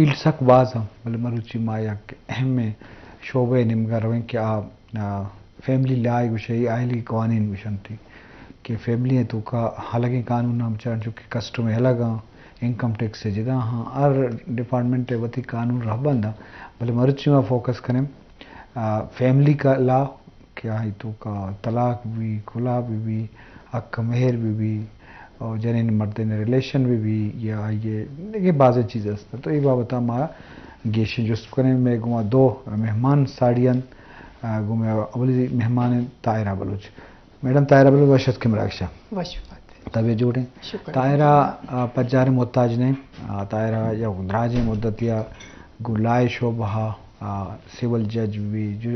فیلڈ سک باز اَں، بلے مروچی ما یک اہمیں شعبہ ءِ نیمگ ءَ رویں کہ آ، آ، فیملی لا ءَ گوشے، آئلی قوانین گوشنتی کہ فیملی ءِ توکا الگیں قانون ہم چنانچو کہ کسٹم ءِ الگ اَں، انکم ٹیکس ءِ جدا اَں، ہر ڈپارٹمنٹ ءِ وتی قانون رہبند اَں، بلے مروچی ما فوکس کنیں، آ، فیملی کا لا کہ آئی توکا طلاق بہ بی، کلہہ بہ بی، حق مہر بہ بی، اور جنین مردین ریلیشن بہ بی، یا آئی دگہ بازیں چیز است۔ تو اے بابت ما گیشیں جست کنیں۔ مئے گوما دو مہمان ساڑی اَنت، آ، گوں مئے اولی مہمان اَنت طاہرہ بلوچ۔ میڈم طاہرہ بلوچ، وش اتکے مراگش ءَ۔ وش بات۔ طبیعت جوڑ ایں؟ شکر طاہرہ، الحمدللہ۔ آ، پجار ءِ محتاج نہ ایں۔ آ، طاہرہ یک دراجیں مدتے ءَ گوں لا ءِ شعبہ ءَ، آ، سول جج بہ بی، جو،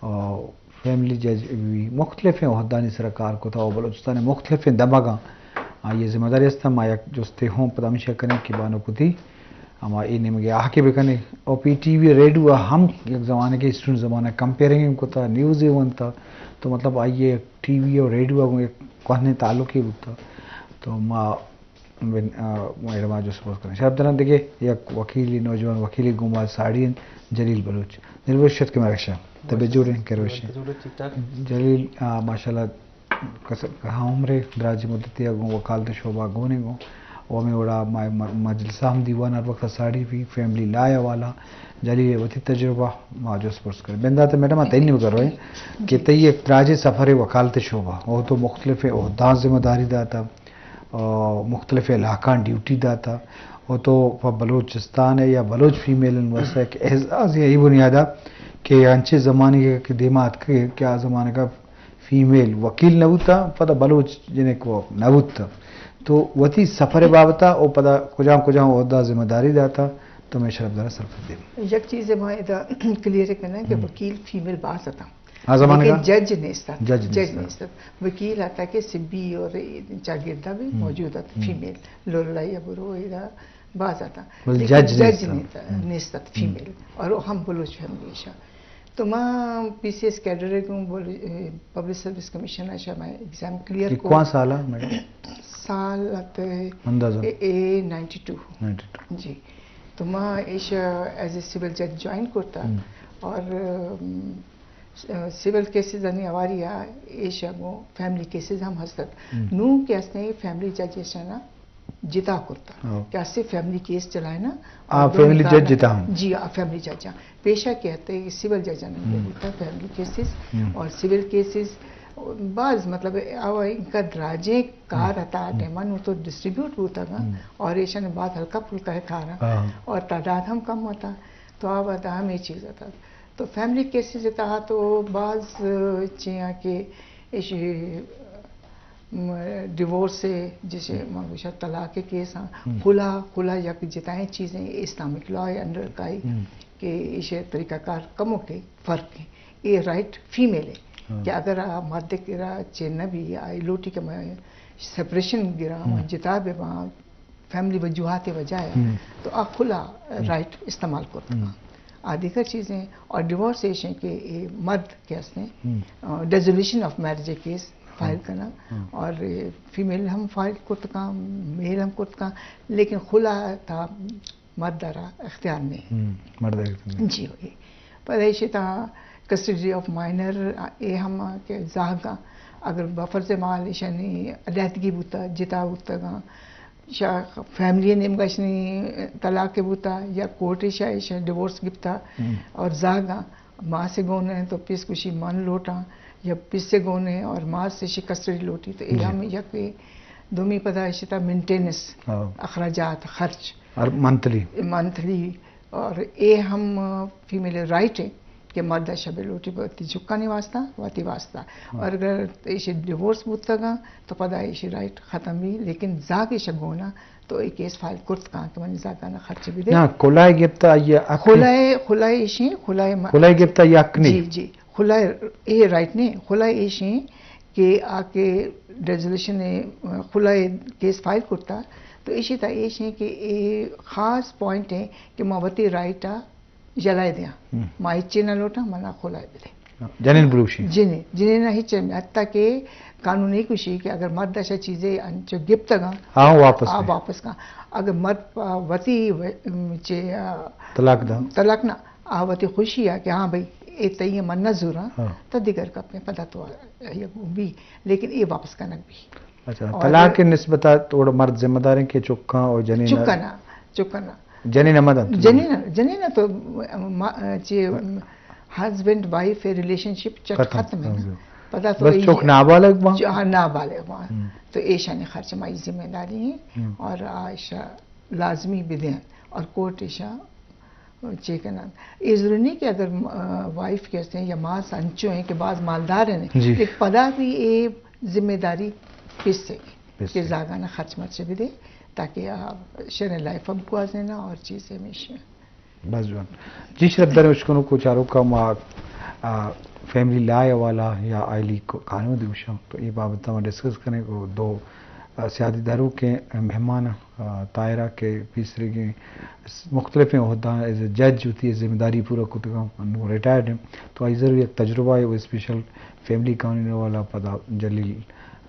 آ، فیملی جج بہ بی، مختلفیں عہدانی سرا کار کتہ ءُ بلوچستان ءِ مختلفیں دمگاں آئی ءِ ذمہ داری است۔ ما یک جستے ہوں پدا ہمیشہ کنیں کہ بانک وتی ہما اے نیمگ ءَ آہگ ءَ بکنیں۔ او پی ٹی وی ریڈیو ءَ ہم یک زمانگے اسٹوڈنٹ زمانہ کمپیئرنگ ہم کتہ، نیوز ءَ ونتہ، تو مطلب آئی ءِ ٹی وی ءُ ریڈیو ءَ گوں یک کوہنیں تعلقے بوتہ۔ تو ما بن-، آ، میڈم ءَ جست پرس کنیں۔ شرپ دراں دگہ یک وکیلے، نوجوان وکیلے گوں ما ساڑی اِنت، جلیل بلوچ۔ جلیل بلوچ، وش اتکے مراگش ءَ۔ طبیعت جوڑ ایں، کروش ایں؟ جلیل، آ، ماشاءاللہ، کس-، کہاں عمرے، دراجیں مدتے ءَ گوں وکالت شعبہ ءَ گون ایں گوں۔ ءُ ہمے وڑا ما م-، مجلس ءَ ہم دیوان ءَ ہر وقت ساڑی بی، فیملی لا ءِ حوالہ، جلیل ءِ وتی تجربہ ما جست پرس کنیں۔ بندات میڈم، ما تئی نیمگ ءَ رویں کہ تئی یک دراجیں سفرے وکالت شعبہ ءَ، او تو مختلفیں عہداں ذمہ داری داتہ، آ، مختلف علاقاں ڈیوٹی داتہ، او تو پہ بلوچستان ءِ یا بلوچ فیمیلانی واسطہ یک اعزازے اے بنیاد ءَ کہ انچیں زمانگے کہ دیما اتکگ کہ آ زمانگ ءَ فیمیل وکیل نہ بوتہ، پدا بلوچ جنک وَ نہ بوتہ۔ تو وتی سفر ءِ بابت ءَ او پدا کجام کجام عہدہ ذمہ داری داتہ، تو مئے شرپ دراں سرپد بئے۔ یک چیزے ما ادا کلیئر کنیں کہ ہم۔ وکیل فیمیل باز اتاں۔ آ زمانگ ءَ؟ لیکن جج نیست ات۔ جج جج نیست ات۔ نیست ات۔ وکیل آتا کہ سبی اور چاگردا بھی ہم۔ موجود ات، ہم۔ فیمیل۔ لولا یا برو ادا باز آتا۔ بلے لیکن جج جج نیست ات۔ نیست ات، ہم۔ فیمیل۔ اور وہ ہم بلوچ فیملی شا۔ تو ما پی سی ایس کیڈر گوں بول-، اے، پبلک سروس کمیشن ءَ شا ما ایگزام کلیئر یہ کو۔ کون سال ہے میڈم؟ سال آتے اندازہ؟ اے، اے نائنٹی ٹو۔ نائنٹی ٹو۔ جی۔ تو ما ایشا ایز اے سول جج جوائن کرتا۔ ہم۔ اور، ام، س-، سول کیسز انی اواری آ، ایشا گوں فیملی کیسز ہم ہستت۔ ہم۔ نوں کہ ہستیں فیملی جج ایشانا جتا کرتا۔ ہاں۔ کہ اسے فیملی کیس چلائے نا۔ آ، اور دونوں فیملی جج کارا جتا ہم۔ جی، آ، فیملی جج ہم۔ پیشہ کہ ہتے سول جج ہم ہم۔ بوتا فیملی کیسز ہم۔ اور سول کیسز باز مطلب آ انکا دراجیں کار ہم۔ ہتا ہم۔ ٹائم نوں تو ڈسٹریبیوٹ بوتا گا ہم۔ اور ایشان باز ہلکا پھلکا ہے کارا ہاں۔ اور تعداد ہم کم ہوتا۔ تو آ ودا ہمیں چیز ہتا۔ تو فیملی کیسز تہا تو باز چیاں کہ ایشی، م، ڈیورس ہے، جیسے ہم۔ ما گوشا طلاق کے کیس ہاں، ہم۔ خلا، خلا یک جتائیں چیزیں اسلامک لا ہے انڈر کائی ہم۔ کہ ایشی طریقہ کار کمو کے فرق ہے۔ اے رائٹ فیمیل ہے ہاں۔ کہ اگر آ مرد کرا چے نہ بی، آئی لوٹی کہ میں سپریشن گرا، ہم۔ جتا بے با، فیملی وجوہات وجہ ہے، ہم۔ تو آ کھلا ہم۔ رائٹ استعمال کرتا۔ ہم۔ آ دیگر چیزیں اور ڈیورس ایش ہیں کہ اے مرد کے ہستے ہیں، ہم۔ آ، ڈیزولیشن آف میرج کیس فائل ہم۔ کرنا ہم۔ اور اے فیمیل ہم فائل کرتکا، میل ہم کرتکا، لیکن کھلا تھا مرد را اختیار نہیں۔ ہم، مرد اختیار نہیں۔ جی، وہی۔ پر ایشی تا کسٹڈی آف مائنر، اے ہم کہ زاہگا اگر بفرض مال ایشانی علیحدگی بوتا، جتا بوتگا، شا فیملی نیمگا اشانی طلاق بوتا یا کورٹ شا ایشا ڈیورس گپتا ہم۔ اور زاہگا ماس گون ہیں تو پس گوشی من لوٹاں یا پس گون ہیں اور ماس ایشی کسٹڈی لوٹی تو اے جی۔ ہم یک دومی پدا ایشی تا مینٹیننس ہاں۔ اخراجات خرچ اور منتھلی۔ منتھلی اور اے ہم فیمیل رائٹ ہے کہ مرد شب لوٹی وتی جکانی واسطہ، وتی واسطہ۔ ہاں۔ اور اگر ایشی ڈیورس بوتگا تو پدا ایشی رائٹ ختم بھی، لیکن زاگ ایشی گونا تو اے کیس فائل کرت کان کہ منی زاگانا خرچ بھی دے۔ نہ، کلائے گپتا یہ حق خلائے، خلائے ایشی، خلائے م-، خلائے گپتا یہ حق نہیں۔ جی، جی۔ خلائے اے رائٹ نہیں، خلائے ایشی کہ آ کے ریزولوشن خلائے کیس فائل کرتا تو ایشی تا ایشی کہ اے خاص پوائنٹ ہے کہ ما وتی رائٹ آ جلائے دیاں۔ ہم۔ ما ہچی نہ لوٹاں، منا کھلائے بدے۔ جنین بلوشی۔ جنین، جنین ءَ ہچ، حتیٰ کہ قانون ای گوشی کہ اگر مرد ءَ چہ چیزے انچو گپتگاں، آ واپس آ دے۔ واپس کن۔ اگر مرد پہ وتی و-، چہ، آ، طلاق دا۔ طلاق نہ، آ وتی خوشی ءَ کہ ہاں بھئی، اے تئی، من نہ زوراں، ہاں۔ تو دیگر گپیں، پدا تو آ، آ، بی، لیکن اے واپس کنگ بی۔ اچھا، اور طلاق کے نسبت ءَ توڑ مرد ذمہ دار ہیں کہ چکاں اور جنین؟ چکاں نا، چکاں نا۔ جنین ءَ مہ دنت؟ جنین، جنین ءَ تو، ما-، چی، ہسبینڈ وائف ریلیشن شپ چٹ ختم۔ ختم ہے نا۔ ہاں۔ پدا تو بس اے چک نابالغ باں؟ چ-، ہاں، نابالغ باں۔ ہم۔ تو ایشانی خرچ مائی ذمہ داری ہیں۔ ہم۔ اور آ ایشا لازمی بدیں اور کورٹ ایشا چے کنن۔ اے ضروری نہیں کہ اگر، آ، وائف کے ہستیں یا ماس انچو ہیں کہ باز مالدار ہیں، جی۔ لیکن پدا بھی اے ذمہ داری پیسے پیسے۔ کہ زاگانا خرچ مرچ بدے، تاکہ آ شریں لائف اب گوازینا اور چیز ہمیشہ۔ بس جوان۔ جی شرف در اشکنوکو چاروکا ما، آ، فیملی لا حوالہ یا آئلی قانون دیوشاں تو اے بابت ما ڈسکس کریں کو دو، آ، سیادی دارو کے مہمان، آ، طاہرہ کے پیسریگیں مختلفیں عہدہ ایز اے جج ہوتی ہے، ذمہ داری پورا کتگاں، انو ریٹائرڈ ہیں۔ تو آئی ضرور یک تجربہ ہے، وہ اسپیشل فیملی قانون والا پدا جلیل،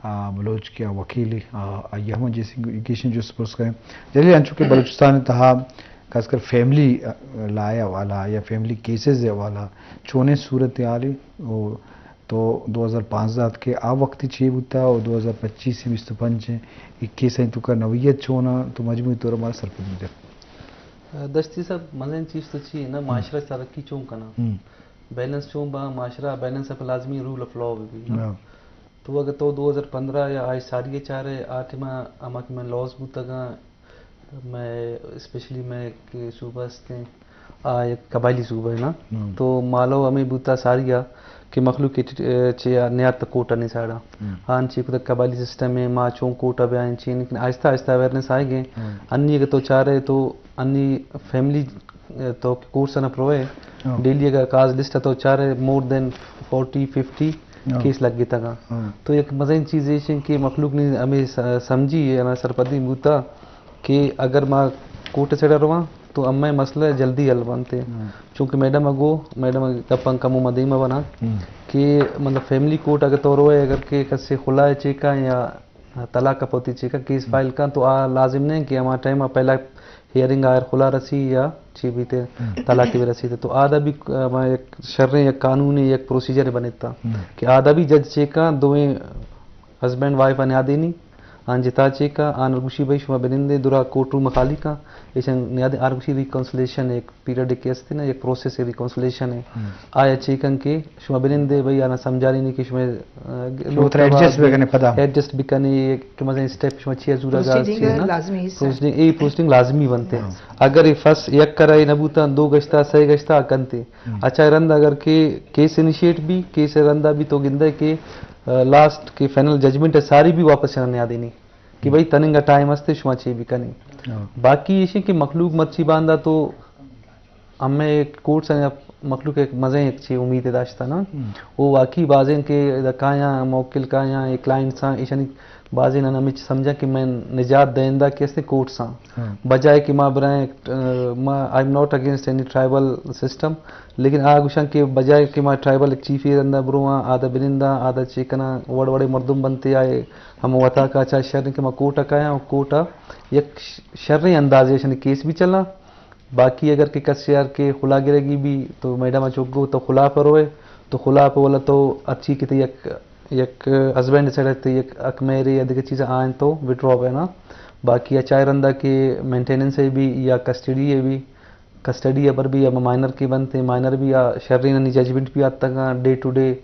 آ، بلوچ کے وکیل، آ، آئی ہم جیسے ایگیشن جو سپورٹس کریں۔ جلیل، انچو کہ بلوچستان تہا خاص کر فیملی، آ، لا حوالہ یا فیملی کیسز حوالہ چونیں صورتحال ہے؟ او تو دو ہزار پانزدہ ات کہ آ وقت چے بوتا اور دو ہزار پچیس سے بیست و پنچ ہیں، اکیس ہیں تو کا نوعیت چونا تو مجموعی طور ہمارا سرپد بوتا۔ دشتی صاحب، مزن چیز تو چی ہے نا، ہم۔ معاشرہ ترقی چون کنا؟ ہم۔ بیلنس چون با، معاشرہ بیلنس اپ لازمی رول آف لا بھی نا۔ ہاں۔ تو اگر تو دو ہزار پندرہ یا آئی ساری چارے آ ٹائم ہما کہ میں لاس بوتگاں، میں اسپیشلی میں کہ صوبہ ہستیں، آ یک قبائلی صوبہ ہے نا۔ ہم۔ تو مالو ہمیں بوتا ساری آ کہ مخلوق کے چ-، چے آ نیات کوٹا نہیں ساڑا۔ ہم۔ آن چی کتا قبائلی سسٹم ہے، ما چون کوٹا بیا چین، لیکن آہستہ آہستہ اویئرنس آئے گئے۔ ہم۔ انی اگر تو چارے تو انی فیملی تو کورس نہ پروئے، ہاں۔ ڈیلی اگر کاز لسٹ تو چارے مور دین فورٹی، ففٹی ہاں۔ کیس لگ گئے تگا۔ ہاں۔ تو یک مزین چیز ایش کہ مخلوق نے ہمیں س-، سمجھی ہے، ہمیں سرپدی بوتا کہ اگر ما کورٹ سیڈا رواں تو ہمیں مسئلہ جلدی حل بنتے۔ ہاں۔ چونکہ میڈم اگو، میڈم گپاں کمو مدیمہ بنا ہاں۔ کہ مطلب فیملی کورٹ اگر تو روئے، اگر کہ کسی خلا ہے چیکا یا طلاق ء پہ وتی چیکا کیس ہم۔ فائل کن تو آ لازم نہیں کہ ہما ٹائم ء پہلا ہیئرنگ آئر خلا رسی یا چی بیتے ہم۔ طلاق بھی رسیتے تو آدا بھی، آ، ہما یک شریں یک قانونی یک پروسیجر بنتا ہم۔ کہ آدا بھی جج چیکا دوئیں ہسبینڈ وائف ء نیادینی آن جتا چیکا آن گوشی بھئی شما بنندے درا کورٹ روم خالی کا ایشن نیادے آر گوشی ریکنسلیشن ایک پیریڈ کہ است نا، یک پروسیس ریکنسلیشن ہے۔ ہم۔ آیا چیکن کہ شما بنندے بھئی آنا سمجھانی نہیں کہ شما، آ، شما لوگ ترا ایڈجسٹ بکنے پدا۔ ایڈجسٹ بکنے کہ مزن اسٹیپ شما چیا زورا گا پروسیڈنگ چیز نا۔ لازمی حصہ ہے۔ پروسیڈنگ، اے پروسیڈنگ لازمی بنتے۔ ہاں۔ اگر یہ فرسٹ یک کرا یہ نبوتا، دو گشتا، سہ گشتا کنتے۔ ہم۔ اچھا رند اگر کہ کیس انیشیٹ بھی، کیس رندا بھی تو گندے کہ، آ، لاسٹ کے فائنل ججمنٹ ہے ساری بھی واپس چنا نیا دینی۔ کہ بھئی تننگا ٹائم ہستے شما چی بکنی۔ ہاں۔ باقی ایشی کہ مخلوق مرچی باندا تو ہمیں کورٹس ہیں مخلوق ایک مزے ایک چی امید داشتا نا۔ ہم۔ وہ واقعی بازیں کہ ادا کایاں موکل کایاں ایک کلائنٹس ہیں ایشانی بازیں نن ہمیں سمجھا کہ میں نجات دیندا کہ استے کورٹس ہیں۔ ہاں۔ بجائے کہ ما برائیں، آ، ما، I am not against any tribal system، لیکن آ گوشاں کہ بجائے کہ ما ٹرائبل ایک چیفی رندا برواں، آدا بنندا، آدا چیکنا، وڑ وڑے مردم بنتے آئے، ہم وتا کا چا شر کہ ما کوٹا کایاں، کوٹا یک ش-، شریں اندازے شنی کیس بھی چلا۔ باقی اگر کہ کس یار کے خلا گرگی بھی تو میڈم چوک گو تو خلا پر ہوئے، تو خلا پر والا تو اچھی کہ تے یک، یک ہسبینڈ سیڈ تے یک اک میرے یا دیگر چیز آئیں تو وڈرا ہے نا۔ باقی اچھا رندا کہ مینٹیننس ہے بھی یا کسٹڈی ہے بھی، کسٹڈی ء پر بھی ہم مائنر کے بنتے ہیں، مائنر بھی آ شریں انی ججمنٹ بھی آتگاں، ڈے ٹو ڈے،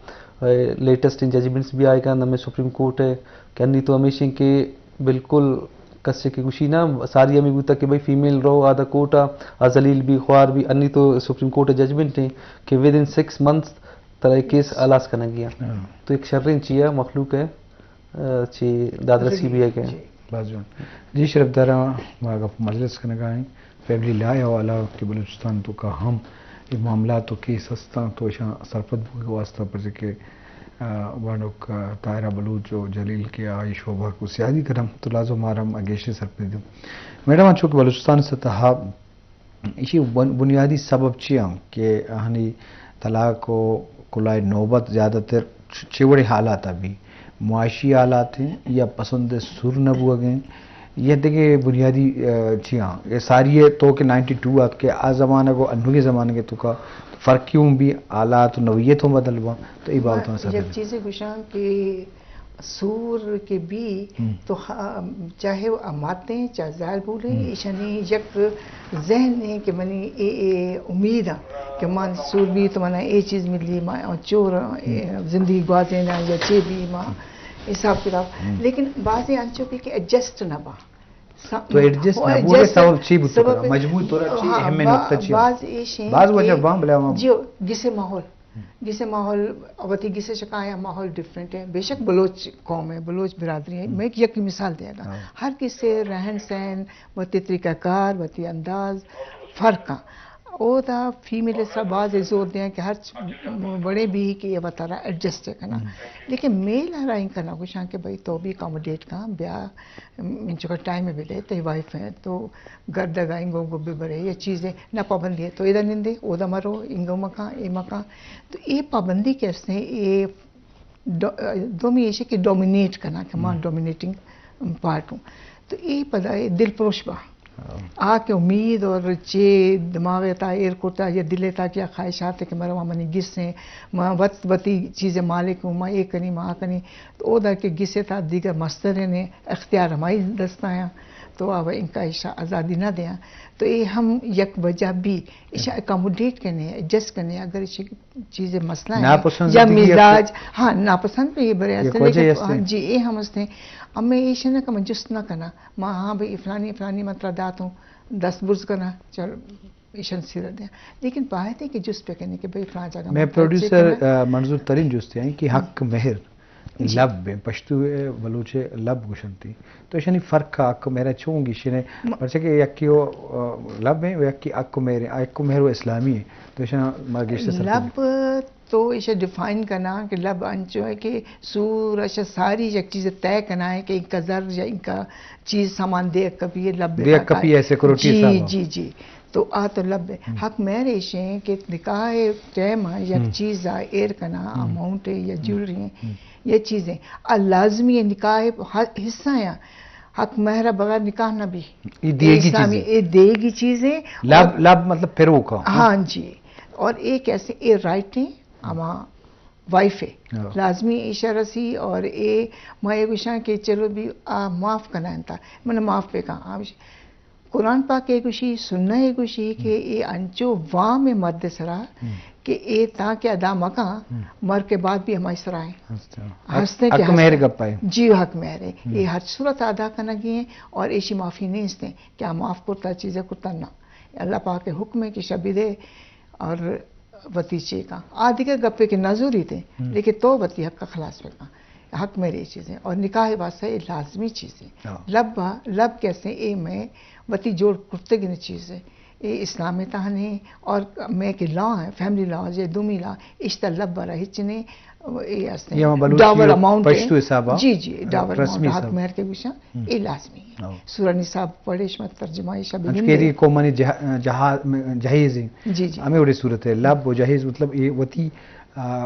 اے، لیٹسٹ ان ججمنٹس بھی آئے گا، ہمیں سپریم کورٹ ہے کہ انی تو ہمیشہ کہ بالکل کسے کی گوشی نہ، ساری ہمیں بوتا کہ بھئی فیمیل رو آدھا کورٹ آ، آ ذلیل بھی، خوار بھی، انی تو سپریم کورٹ ججمنٹ ہیں کہ ود ان سکس منتھس ترا یہ کیس ہلاس کرنا گیا۔ ہاں۔ تو ایک شریں چیا مخلوق ہے۔ آ، چی دادرسی بھی ہے کہ جی۔ باز جوان۔ جی شرف داراں ما گپ مجلس کنگا ہیں۔ فیملی لا حوالہ کہ بلوچستان تو کا ہم یہ معاملات و کیس ہستاں تو اشاں سرپد بوگ واسطہ پر کہ، آ، بانک، آ، طاہرہ بلوچ و جلیل کے آئی شعبہ کو سیادی کرم تو لازم مارم اگیشے سرپد دوں۔ میڈم، چونکہ بلوچستان سطح ایشی بن-، بنیادی سبب چی ہم کہ آہانی طلاق و کلاہ نوبت زیادہ تر چ-، چے وڑیں حالات ء بی؟ معاشی حالات ہیں یا پسند سر نہ بوگ ہیں یا دگہ بنیادی، آ، چیاں؟ یہ ساری ہے تو کہ نائنٹی ٹو آت کہ آ زمانگ و انوگی زمانگ تو کا فرق کیوں بھی؟ حالات و نوعیت ہوں بدل با، تو ای بابت میں سب یک چیزیں گوشاں کہ سور کہ بی ہم۔ تو ہا-، چاہے وہ اماتیں، چاہے زال بولے، ہم۔ ایشانی یک ذہن ہے کہ منی اے، اے امید آ کہ من سور بی تو منا اے چیز ملی، ما چور، اے، ہم۔ زندگی گوازینا یا چے بی ما ہم۔ حساب کتاب۔ ہم۔ لیکن بعضی انچو کہ، کہ ایڈجسٹ نہ با۔ سا-، تو ایڈجسٹ او نہ بوگے ایڈجسٹ تو چی بوت سبب کرا؟ مجبور تو را چی ہاں، اہم با-، نقطہ چی؟ بعض ایشیں بعض کہ وجہ باں بلے عوام جی، گسے ماحول۔ گسے ماحول، وتی گسے شکایاں ماحول ڈفرنٹ ہے۔ بے شک بلوچ قوم ہے، بلوچ برادری ہے۔ ہم۔ میں ایک یکی مثال دیا گا۔ ہاں۔ ہر گسے رہن سہن، وتی طریقہ کار، وتی انداز فرق ہیں۔ او دا فیمیل سا باز زور دیا کہ ہر چ-، بڑے بھی کہ یہ وتارا ایڈجسٹ ہے کنا۔ ہم۔ لیکن میل ہرا ان کنا گوشاں کہ بھئی تو بھی اکوموڈیٹ کن بیا، انچکا ٹائم بدے، تئی وائف ہیں تو گردگ ء انگو گو ببرے، یا چیزے نہ پابندی ہے تو ادا نندے، اودا مرو، انگو مکان، اے مکان۔ تو اے پابندی کہ است ہیں، اے ڈو-، دومی ایشی کہ ڈومینیٹ کنا کہ ما ہم۔ ڈومینیٹنگ پارٹ ہوں۔ تو اے پدا اے دل پروش با۔ ہاں۔ آ کہ امید اور چے دماغ تا ایر کرتا یا دل تا کیا خواہشات ہے کہ مرو منی گس ہیں، ما وت وتی چیز مالک ہوں، ما اے کنی، ما آ کنی۔ تو او دا کہ گس تا دیگر مستر نے اختیار ہمائی دست آیا۔ تو آ انکا ایشا آزادی نہ دیاں۔ تو اے ہم یک وجہ بھی ایشا اکاموڈیٹ کرنے، ایڈجسٹ کرنے، اگر ایشی چیزیں مسئلہ ہیں ناپسند یا زندگی یک مزاج، ہاں، ناپسند بھی یہ برے یک ایسے وجہ لیکن ہستے۔ ہاں جی، اے ہم ہستے ہیں۔ اب میں ایشا نہ کہ میں جست نہ کرنا، ما ہاں بھئی فلانی، فلانی مطلب دات ہوں، دست برز کرنا، چل ایشن سیرت دیا۔ لیکن باید ہے کہ جست پہ کرنے کہ بھئی فلان جگہ میں میں پروڈیوسر، کرنا۔ آ، منظور ترین جست ہیں کہ حق مہر جی۔ لب ہیں، پشتو ء بلوچ ء لب گوشنتی۔ تو ایشانی فرق ء حق مہر ء چون گیشینے؟ م- پرچہ کہ یکی و، آ، لب ہیں و یکی حق مہر ہیں۔ حق مہر و اسلامی ہیں۔ تو ایشاں ما گیشتر سرپد لب تو ایشا ڈیفائن کنا کہ لب انچو ہے کہ سور اشا ساری یک چیز طے کنا ہے کہ انکا زر یا انکا چیز سامان دے کپی ہے لب دے کپی ہے سیکورٹی جی، حساب۔ جی، جی۔ تو آ تو لب ہے۔ ہم۔ حق مہر ایشیں کہ نکاح ٹائم آ یک ہم۔ چیز آ ایر کنا، ہم۔ اماؤنٹ ہے یا ہم۔ جیولری ہیں۔ ہم۔ یہ چیزیں آ لازمی ہے، نکاح ح-، حصہ ہیں۔ حق مہر بغیر نکاح نہ بھی۔ یہ دیگی اسلامی، چیزیں۔ یہ دیگی چیزیں۔ لب، اور لب مطلب پھرو کا، ہاں؟ ہاں جی۔ اور ایک ایسے، یہ رائٹ ہیں، ہما وائف ہے۔ ہاں۔ لازمی ایشا رسی اور اے ما اے گوشاں کہ چلو بھی آ معاف کنائیں تا۔ من معاف پہ کہاں۔ آ قرآن پاک ء گوشی، سنہ ء گوشی کہ ہم۔ اے انچو وام ء مرد سرا ہم۔ کہ اے تاکہ ادا مکاں، ہم۔ مر کے بعد بھی ہمائی سرا ہیں۔ ہستے ہیں۔ ہستے حق، کہ حق مہر ہستے۔ گپ ہے۔ جی، حق مہر ہے۔ ہم۔ اے ہر صورت ادا کنگی ہیں اور ایشی معافی نہیں ہستے کہ آ معاف کرتا، چیزیں کرتا نہ۔ اللہ پاک ء حکم ہے کہ شبی دے اور وتی چے کن۔ آ دگہ گپے کہ نزوری تے، ہم۔ لیکن تو وتی حق ء خلاص بکن۔ حق مہر اے چیزیں اور نکاح واسطہ اے لازمی چیزیں۔ ہاں۔ لب با، لب کیسے اے میں وتی جوڑ کرتگیں چیزیں۔ اے اسلام ء تہا نہیں اور میں کہ لا ہے، فیملی لا، جے دومی لا، اشتا لب برا ہچ نہیں، اے ہستے یہ ہم بلوچی ڈاور اور اماؤنٹ ہے۔ پشتو حساب آ، جی، جی، ڈاور رسمی اماؤنٹ، حق حساب۔ مہر کے گوشاں، ہم۔ اے لازمی ہے۔ ہاں۔ سورہ نساء پڑھے شما ترجمہ ایشا اچ بگندے۔ کیری قومانی جہ-، جہا-، جہیز ہیں۔ جی، جی۔ ہمیں وڑی صورت ہے۔ لب و جہیز مطلب یہ وتی، آ، آ،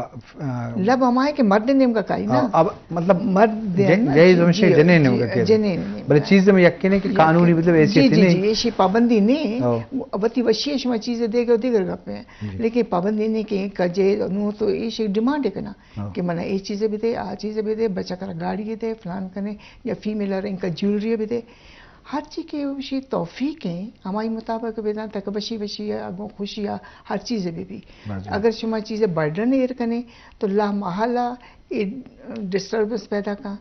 لب ہمائے کہ مرد نیمگا کائی نا۔ آ، اب مطلب مرد دے جہ-، نا، جہیز جی، ہمیشہ جی، جنے جی، نیمگا کہتے ہیں۔ جنے نیمگا۔ بلے چیز میں یقین ہے کہ یقین۔ قانونی مطلب ایسی جی، تھی جی، نہیں۔ جی، ایشی پابندی نہیں۔ ہاں۔ وتی وشی شما چیز دے گا، دیگر گپے ہیں۔ جی۔ لیکن پابندی نہیں کہ کجے نو تو ایشی ڈیمانڈ ہے کنا۔ ہاں۔ کہ منا اے چیزے بدے، آ چیزے بدے، بچک را گاڑی دے، فلان کنے، یا فیمیل را انکا جیولری بدے۔ ہر چی کہ وشی توفیق ہیں، ہمائی مطابق بدن تاکہ بشی بشی آ، اگوں خوشی آ، ہر چیزے بی بی۔ بس، بس۔ اگر شما چیزے برڈن ایر کنے، تو لا محالہ اے ڈسٹربنس پیدا کن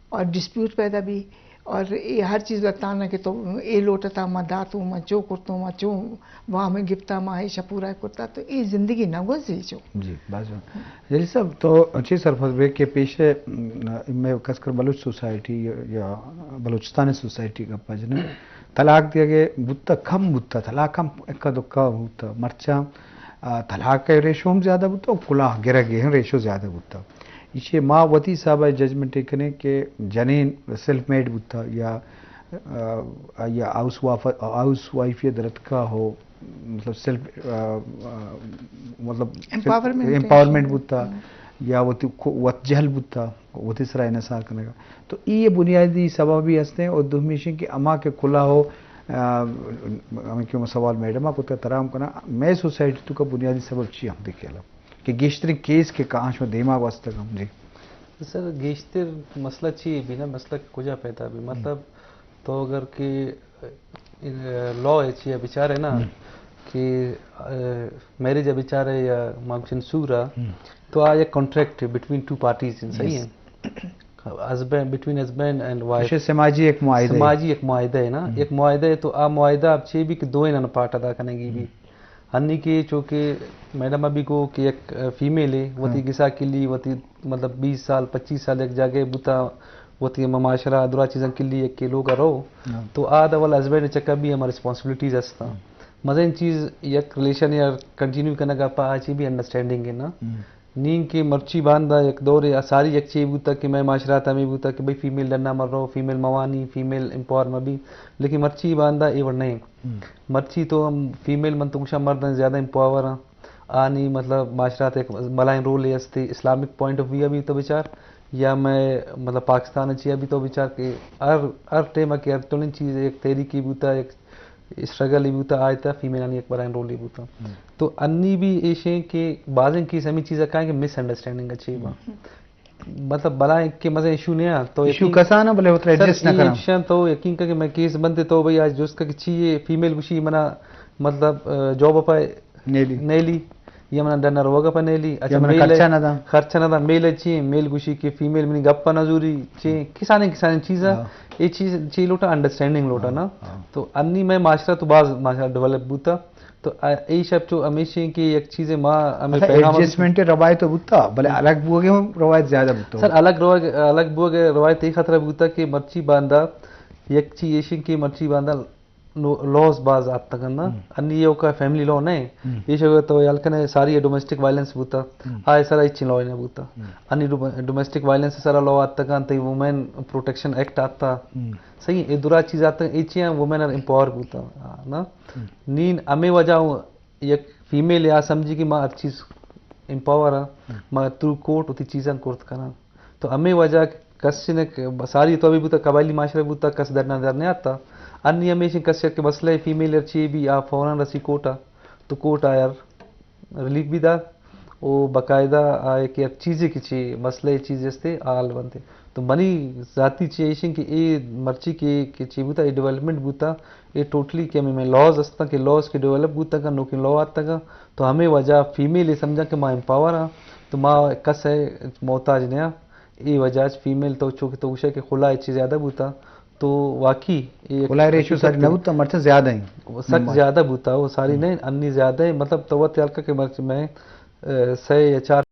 اور ڈسپیوٹ پیدا بی۔ اور اے ہر چیز لتانا کہ تو اے لوٹتا ما داتو، ما چو کرتو، ما چو وام گپتا، ما ایشا پورا کرتا، تو اے زندگی نہ گوزی چو۔ جی، باز جوان۔ جلیل صاحب، تو چی سرپد بے کہ پیش، م، میں کس کر بلوچ سوسائٹی یا، یا بلوچستان سوسائٹی گپا جنے، طلاق دیا گئے بوتا، کم بوتا، طلاق ہم اکا دکا بوتا، مرچاں، آ، طلاق ریشو ہم زیادہ بوتا، اور کلاہ گرگ ریشو زیادہ بوتا۔ ایشی ما وتی حساب ء ججمنٹ ء کنیں کہ جنین سیلف میڈ بوتا یا، آ، یا ہاؤس واف-، ہاؤس وائف یا درتکا ہو، مطلب سیلف، آ، آ، مطلب امپاورمنٹ، امپاورمنٹ بوتا، ہم۔ یا وتی کو-، وت جہل بوتا، وتی سرا انحصار کنگا۔ تو ای بنیادی سبب بھی ہستیں اور دومی شی کہ اما کے کلا ہو، آ، ہمیں کہ سوال میڈم کو ترام کنا، میں سوسائٹی تو کا بنیادی سبب چی ہم دیکھے لو کہ گیشترین کیس کے کہاں شو دیما واسطہ ہم جی۔ سر، گیشتر مسئلہ چی ہے بھی نا، مسئلہ کجا پیدا بھی؟ مطلب، تو اگر کہ، ا، لا ہے چی ہے، بچار ہے نا، ہم۔ کہ، ا، میرج ہے بچار ہے یا مامچن سورا، ہم۔ تو آ یک کانٹریکٹ ہے بٹوین ٹو پارٹیز، صحیح ہے؟ یس۔ ہسبینڈ، بٹوین ہسبینڈ اینڈ وائف۔ اسے سماجی ایک معاہدہ ہے۔ سماجی ایک معاہدہ ہے نا، ہم۔ ایک معاہدہ ہے، تو آ معاہدہ اب چی بھی کہ دوئیں نن پارٹ ادا کرنے گی بھی۔ ہم۔ ہنی کہ چونکہ میڈم ابھی کو کہ یک، ا، فیمیل ہے، وتی ہم۔ گسا کلی، وتی مطلب بیس سال، پچیس سال یک جاگہ بوتا، وتی ہما معاشرہ، درا چیزاں کلی یک کے لوگ رو، ہاں۔ تو آ دا ول ہسبینڈ چکا بھی ہما ریسپانسبلٹیز ہستا۔ ہاں۔ مزن چیز یک ریلیشن یا کنٹینیو کنگا پا آ چی بھی انڈرسٹینڈنگ ہے نا۔ ہاں۔ نین کہ مرچی باندا یک دور ہے، آ ساری یک چی بوتا کہ میں معاشرہ تا ہمیں بوتا کہ بھئی فیمیل ڈنا مر رو، فیمیل موانی، فیمیل امپاور مبی، لیکن مرچی باندا اے وڑ نہیں۔ ہاں۔ مرچی تو ہم فیمیل من تو گوشاں مردن زیادہ امپاور ہیں۔ آنی مطلب معاشرات ایک بلائیں رولے استے، اسلامک پوائنٹ آف ویو بھی تو بچار، یا میں مطلب پاکستان چیا بھی تو بچار کہ ہر، ہر ٹائم کہ ہر تولیں چیز ایک تحریکی بوتا، ایک اسٹرگل ہی بوتا، آئے تا فیمیلانی ایک بلائیں رول ہی بوتا۔ ہم۔ تو انی بھی ایشیں کہ بعضیں کیس ہمیں چیزیں کہیں کہ مس انڈرسٹینڈنگ اچھی با۔ ہم۔ مطلب بلائیں کہ مزے ایشو نہیں آ، تو ایشو یقین کسان ہے، بلے اترا سر، ایڈجسٹ نہ اے کرا۔ ایشاں تو یقین کر کہ میں کیس بنتے تو بھئی آج جست کا کہ چی یہ فیمیل گوشی منا مطلب، ا، جاب پہ نیلی۔ نیلی، یا منا ڈنر روگا پہ نیلی، اچھا، یا منا میل خرچہ نہ دا۔ خرچہ نہ دا، میل چی، میل گوشی کہ فیمیل منی گپ نہ زوری، چی، ہاں۔ کسانیں، کسانیں چیزاں، ہاں۔ اے چیز، چی لوٹا، انڈرسٹینڈنگ لوٹا ہاں، نا۔ ہاں۔ تو انی میں معاشرہ تو باز، معاشرہ ڈیولپ بوتا۔ تو ا-، اے شب چو ہمیشہ کہ یک چیزے ما ہمیں اچھا، پیغام ایڈجسٹمنٹ روایت تو بوتا، بلے الگ بوگے ہم روایت زیادہ بوتا۔ سر، الگ روگ-، الگ بوگے روایت اے خطرہ بوتا کہ مرچی باندا یک چی ایشن کہ مرچی باندا نو-، لاز باز آتکن نا۔ ہم۔ انی یہ اوکا فیملی لا نہیں۔ ہم۔ یہ شگو تو یال کنے ساری ڈومیسٹک وائلنس بوتا۔ ہم۔ آئے سرا اچ لا نہ بوتا۔ ہم۔ انی ڈوم-، ڈومیسٹک وائلنس سرا لا آتکن، تی وومن پروٹیکشن ایکٹ آتا۔ ہم۔ صحیح، اے درا چیز آتا، اے چیاں وومن آر امپاور بوتا، آ، نا؟ ہم۔ نین ہمیں وجہ یک فیمیل یا سمجھی کہ ما ہر چیز امپاور ہاں، ہم۔ ما تھرو کورٹ وتی چیزاں کرت کناں۔ تو ہمیں وجہ کس نے کہ ساری تو ابھی بوتا قبائلی معاشرہ بوتا، کس در نہ در نہیں آتا۔ انی ہمیشہ کس کہ مسئلہ فیمیل ہر چی بھی آ فوراً رسی کورٹ آ، تو کورٹ آ یار ریلیف بھی دا، او باقاعدہ آ ایک ہر چیزے کہ چی مسئلہ چیز استے حال بنتے۔ تو منی ذاتی چی ایشن کہ اے مرچی کہ، کہ چی بوتا، اے ڈیولپمنٹ بوتا، اے ٹوٹلی کہ ہمیں میں لاز ہستاں کہ لاز کہ ڈیولپ بوتگاں، نوکیں لا آتگاں، تو ہمیں وجہ فیمیل اے سمجھاں کہ ما امپاور ہاں، تو ما کس ء محتاج نہ ہاں۔ اے وجہ اچ فیمیل تو چونکہ تو گوشے کہ خلا اچ زیادہ بوتا، تو واقعی اے یک خلا ریشو ساری نہ بوتا، مرچی زیادہ ہیں۔ سک زیادہ بوتا، وہ ساری ہم۔ نہیں، انی زیادہ ہے، مطلب تو وت ہلکا کہ مرچی میں، اے، سے یا چار